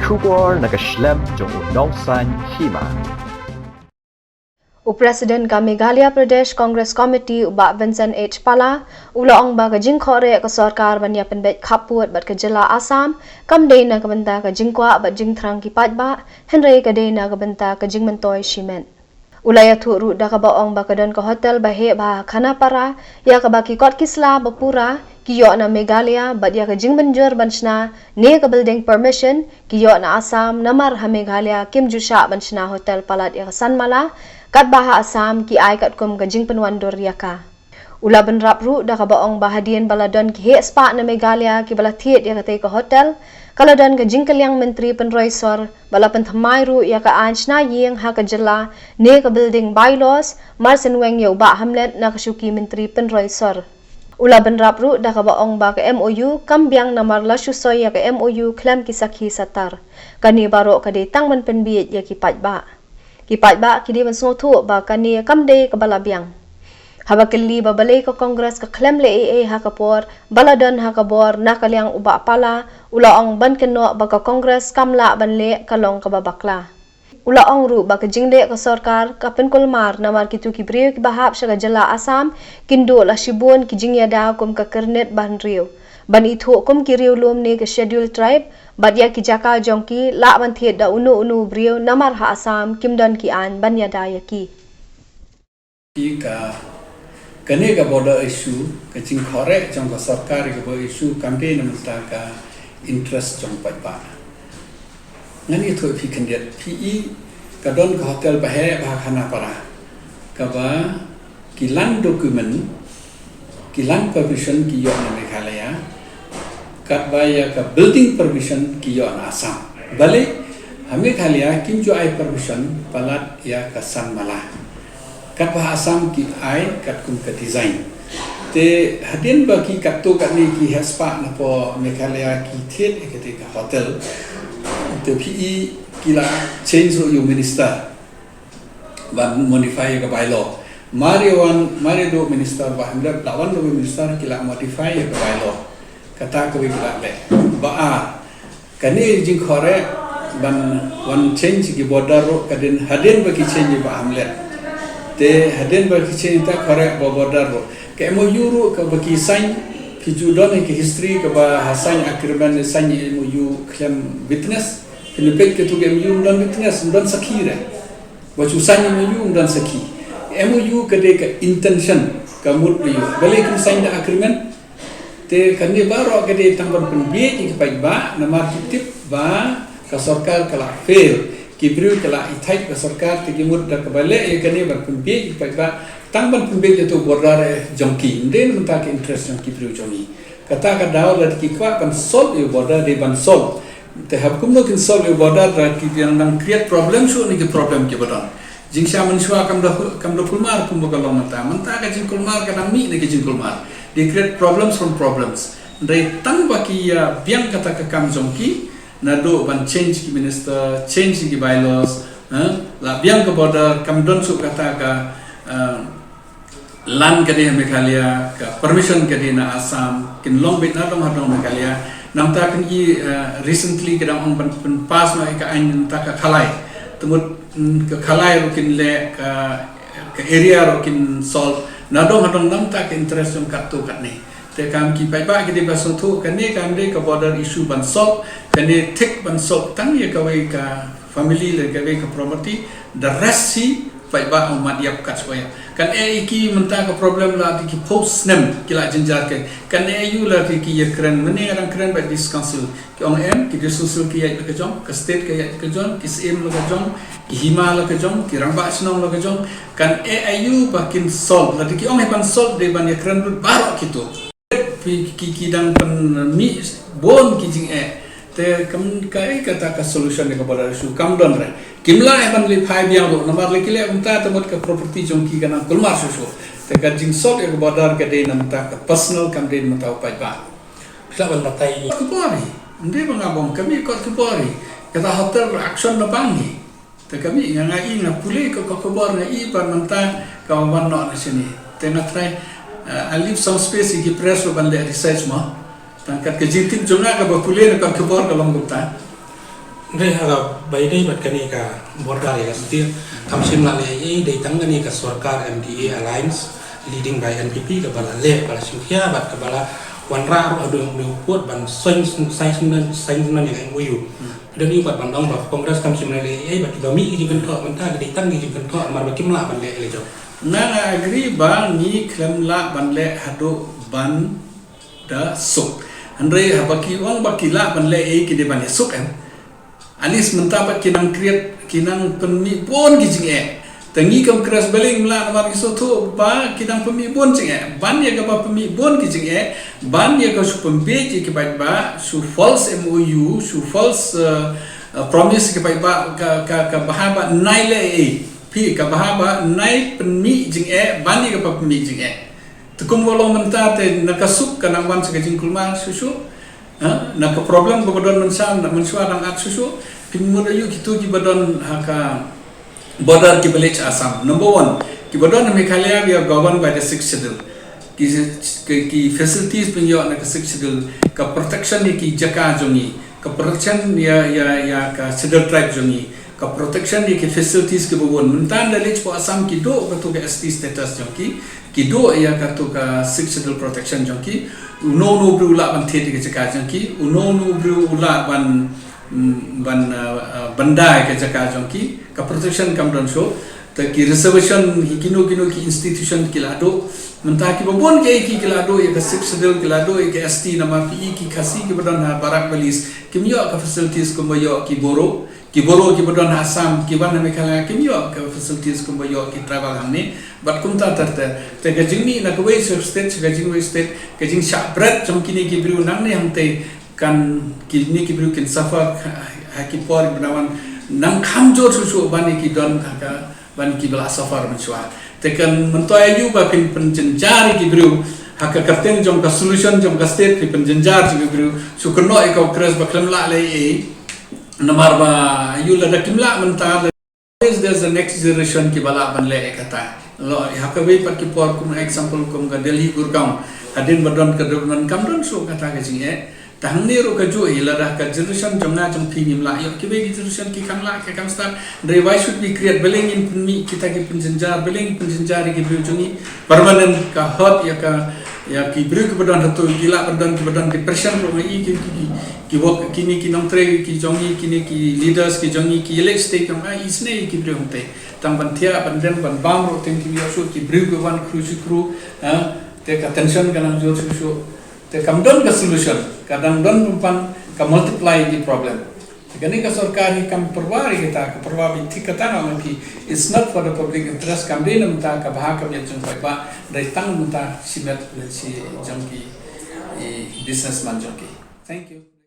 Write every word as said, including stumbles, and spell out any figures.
Khubor na ka shlem jong u Nongsaiñ Hima. U President ka Meghalaya Pradesh Congress Committee, u Bah Vincent H Pala, u la ong ba ka jingkhohreh ka sorkar ban ïa pynbeit khappud bad ka jylla Assam kam dei na ka bynta ka jingkwah bad jingthrang ki paidbah, hynrei ka dei na ka bynta ka jingmyntoi shimet. U la ïathuh ruh da kaba ong ba ka don ka hotel ba heh bha ha Khanapara, ïa kaba ki kot ki sla ba pura ki ïoh na Meghalaya, bad ïa ka jingmynjur ban shna ne ka building permission ki ïoh na Assam, namar ha Meghalaya kim ju shah ban shna hotel palat ïa ka Sanmala, katba ha Assam ki ai katkum ka jingpynwandur ïa ka. U la bynrap ruh da kaba ong ba hadien ba la don ki heh spah na Meghalaya kiba la thied ïa katei ka hotel, ka la don ka jingkylliang Myntri Pynroi Sor, ba la pynthymmai ruh ïa ka aiñ shna ïing ha ka jylla ne ka building bylaws, mar shen weng ïa u Bah Hamlet na ka shuki Myntri Pynroi Sor. U la bynrap ruh da kaba ong ba ka M O U kam biang namar la shu soi ïa ka M O U khlem ki sakhi satar. Kane baroh ka dei tang ban pynbieit ïa ki paidbah. Ki paidbah ki dei ban sngewthuh ba kane kam dei kaba la biang. Haba kylli ba balei ka Congress ka khlem leh ei ei ha ka por ba la don ha ka bor na ka liang u Bah Pala, u la ong ban kynnoh ba ka Congress kam lah ban leh ka long kaba bakla. U la ong ruh ba ka jingleh ka sorkar ka pynkulmar namar kito ki briew kiba hap sha ka jylla Assam kin duh la shibun ki jingïada kum ka kyrnit ba hynriew, ban ithuh kum ki riewlum ne ka Scheduled Tribe, bad ïa ki jaka jong ki lah ban thied da uno uno u briew namar ha Assam kim don ki aiñ ban ïada ïa ki. Ki ka, kane ka border issue, ka jingkhohreh jong ka sorkar ïa ka border issue kam dei na bynta ka interest jong paidbah. Ngan ïathuh ïa phi khyndiat, phi i ka don ka hotel ba heh bha ha Khanapara, kaba ki land document, ki land permission ki ïoh na Meghalaya, katba ïa ka building permission ki ïoh na Assam. Balei ha Meghalaya kim ju ai permission palat ïa ka Sanmala, katba ha Assam ki ai katkum ka design. Te hadien ba ki katto katne ki heh spah napoh Meghalaya ki thied ïa katei ka hotel, te phi i ki la change ruh ïa u minister ban modify ïa ka bylaw. Mar ïa wan, mar ïa duh minister Bah Hamlet, la wan la u minister ki la modify ïa ka bylaw. Kata kawei ka la leh. Ba ar, kane jingkhohreh ban wan change ki border ruh ka dei hadien ba ki change ïa Bah Hamlet. Te hadien ba ki change ta khohreh ba border ruh. Ka M O U ruh kaba ki sign, phi ju don ïa ka history kaba ha sign agreement, sign M O U khlem witness. Phi leit peit katu ka M O U ym don witness, ym don sakhi re. Wat shu sign M O U ym don sakhi. M O U ka dei ka intention, ka mut ba ïoh. Balei kim sign da agreement? Te kane baroh ka dei tang ban pynbieit ïa ki paidbah, namar ki tip ba ka sorkar ka la fail, ki briew ka la ïeit ka sorkar, te ki mut da kaba leh ïa kane ban pynbieit ïa ki paidbah, tang ban pynbieit ïa tu border jong ki, ym dei na bynta ka interest jong ki briew jong ngi. Kata ka daw lada ki kwah ban solve ïa u border dei ban solve. Te hap kumno kin solve ïa u border lada ki dang dang create problem shuh na ki problem kiba don. Jingshisha mynshuwa kam da, kam da kulmar kumba ka long mynta. Mynta ka jingkulmar ka dang mih na ka jingkulmar. They create problems from problems. Dei tang ba ki ïa biang kata ka kam jong ki, naduh ban change ki minister, change ki bylaws, eh, la biang ka border, kam don shuh kata ka, eh, land ka dei ha Meghalaya, ka permission ka dei na Assam, kin long beit na dong ha dong Meghalaya. Namar kin i, eh, recently ka dang ong ban, ban pass noh ïa ka aiñ namar ka Khalai. Te mut, mm, ka Khalai ruh kin leh, ka, ka area ruh kin solve. Na dong ha dong namar ka interest jong katto katne. Te kam ki paidbah ki dei ba sngewthuh, kane kam dei ka border issue ban solve, kane thik ban solve tang ïa kawei ka family lane kawei ka property, the rest shi paidbah u mat ïap kat shuwa ïap. Kan eh ïa ki mynta ka problem la dei ki phew snem ki la jynjar ke. Kan eh ïa u la dei ki ïa kren, mynne nga dang kren bad District Council. Ki ong em, ki District Council ki ïaid la ka jong, ka state ka ïaid la ka jong, ki Syiem la ka jong, ki Hima la ka jong, ki Rangbah Shnong la ka jong. Kan eh ïa u ba kin solve, la dei ki ong eh ban solve dei ban ïa kren lut baroh kito. Ki, ki, ki dang pynmih bun ki jingeh. Te kam kaei kata ka solution ïa ka border issue kam don re. Kim lah eh ban leh phai biang ruh namar leh ki leh mynta te mut ka property jong ki ka nang kulmar shuh shuh. Te ka jingsolve ïa ka border ka dei namar ka personal kam dei namar u paidbah. Phi lah ban batai. Kot khubor hi. Ym dei ba nga bom, ka mih kot khubor hi. Kata hotel action na bang hi. Te ka mih nga, nga i nga pule ka kot khubor nga i ban mynta ka wan noh na shane. Te nga try, uh, I leave some space ïa ki press ruh ban leh research mo. Tang kat ka jingtip jong nga kaba pule na kot khubor ka long kumta. Hynrei ha kaba ïadei bad kane ka border ïa ka state, kam shym la leh ei ei, dei tang kane ka sorkar M D A alliance leading by N P P kaba la leh, ba la shim khia bad kaba la wanrah ruh haduh ïa u pud ban sign, sign, sign ïa ka M O U. Don ïa bad ban ong ba Congress kam shym la leh ei ei, bad kiba mih ki jingkynthoh mynta ki dei tang ki jingkynthoh namar ba kim lah ban leh ei ei jong. Nga agree ba ngi khlem lah ban leh haduh ban da suk. Hynrei haba ki ong ba ki lah ban leh ei ei, ki dei ban ïa suk em. At least mynta pat ki nang create, ki nang pynmih bun ki jingeh. Te ngi kum Congress balei ngim lah, namar ngi sngewthuh ba ki nang pynmih bun jingeh. Ban ïa kaba pynmih bun ki jingeh, ban ïa ka shu pynbiej ïa ki paidbah, shu false M O U, shu false, uh, uh, promise ïa ki paidbah, ka, ka, kaba haba nai leh ei ei. Phi kaba haba nai pynmih jingeh, ban ïa kaba pynmih jingeh. Te kumba long mynta te na ka suk ka nang wan sha ka jingkulmar shuh shuh. Ha? Na ka problem kaba don mynshuwa, na mynshuwa dang at shuh shuh. Phin mut aïu kito kiba don ha ka border kiba leit sha Assam. Number one, kiba don ha Meghalaya, we are governed by the Sixth Schedule. Ki, ki, ki facilities ba ngi ïoh na ka Sixth Schedule, ka protection ïa ki jaka jong ngi, ka protection ïa, ïa, ïa ka Schedule Tribe jong ngi, ka protection ïa ki facilities kiba bun. Mynta ynda leit sha Assam ki duh kato ka S T status jong ki, ki duh ïa kato ka Sixth Schedule protection jong ki. Uno uno u briew u lah ban thied ïa ka jaka jong ki, uno uno u briew u lah ban, mm, ban, uh, uh, ban da ïa ka jaka jong ki, ka protection kam don shuh. Te ki reservation, ki kino kino ki institution ki la duh. Mynta kiba bun kiei ki, ki la duh ïa ka Sixth Schedule, ki la duh ïa ka S T, namar phi i ki Khasi kiba don ha Barak Valley, kim ïoh ka facilities kumba ïoh ki Boro. Ki Boro kiba don ha Assam, ki wan ha Meghalaya, kim ïoh ka facilities kumba ïoh ki tribal hangne. Bad kumta ter ter. Te ka jingmih na kawei state sha ka jingwei state, ka jingshah bret jong kine ki briew nangne hangtei, kan kine ki briew kin suffer ha, ha ki por ba wan nang kham jur shuh shuh ban ïa ki don ha ka, ban ïa kiba la suffer mynshuwa. Te kan myntoi aïu ba phin pynjynjar ïa ki briew ha ka kyrteng jong ka solution jong ka state, phi pynjynjar ïa ki briew. Shu kynnoh ïa ka Congress ba khlem lah leh ei ei. Namar ba aïu lada kim lah mynta, always there's the next generation kiba lah ban leh ïa kata. Lo, ha kawei pat ki por kum example kum ka Delhi Gurgaon. Hadien ba don ka development kam don shuh kata ka jingeh. Te hangne ruh kajuh hi, lada ka generation jong nga jong phi ngim lah ïoh, kiwei ki generation ki kham lah, ki kham start. Hynrei why should we create? Balei ngin pynmih kita ki pynjynjar, balei ngin pynjynjar ïa ki briew jong ngi? Permanent ka hurt ïa ka, ïa ki briew kiba don hato, ki lah ban don, kiba don depression ruh nga i ki, ki, ki, ki work, kine ki nongtrei ki jong ngi, kine ki leaders ki jong ngi, ki leh stay jong nga, isynei ki briew hangtei. Tang ban thiah, ban dem, ban bam ruh teng kim ïoh shuh, ki briew ki wan khru shi khru, ha? Te ka tension ka nang jur shuh shuh. Te kam don ka solution, ka dang don pynban ka multiply the problem. Te kane ka sorkar hi kam pyrwa ïa kita, ka pyrwa beit thik kata nga ong ïa phi, it's not for the public interest, kam dei na bynta ka bha ka miat jong paidbah, dei tang na bynta shimet ne shi jong ki, i, businessman jong ki. Thank you.